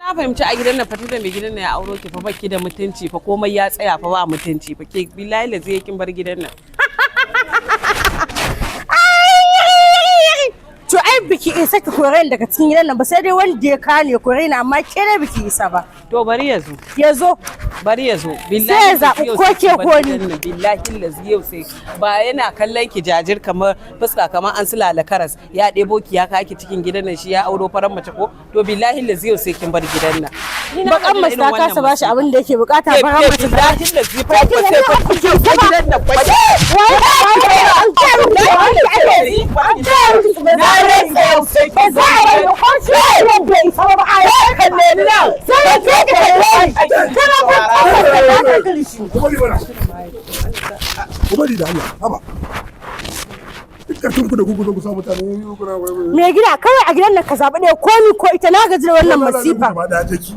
Na fahimci a gidan nan fata da mai gidan nan ya auro ki fa, baki da mutunci fa, komai ya tsaya fa, ba mutunci fa. Ke, billahi la zai kin bar gidan nan. To ai biki isa ki kore ni daga cikin gidan nan ba, sai dai wanda ya kane ya kore ni, amma ke dai biki isa ba. To bari ya zo. Ya zo. Bari ya zo. Sai ya zaɓi yau ko sai ke kin bar ko ni. gidan nan. Billahi lazi yau sai ba yana kallon ki jajir kamar fuska kamar an sulala karas, ya ɗebo ki ya kaki cikin gidan nan, shi ya auro farar mace ko? To billahi lazi yau sai kin bar gidan nan. Ni na Bakan gaji da mace irin ta wannan kasa bashi masifa. abin da yake bukata, Ke farar ke mace ta billahi lazi fa sai fa kin bar gidan nan fa. Na rantsa yau sai kin bar gidan nan. Kalle ni nan. Ku bari mana, ku bari da Allah. Haba, duk karfin ku da ku zo ku sa mutane kuna Mai gida, kawai a gidan nan ka zaɓi ɗaya, ko ni ko ita. Na gaji da wannan masifa. Ba da jeki.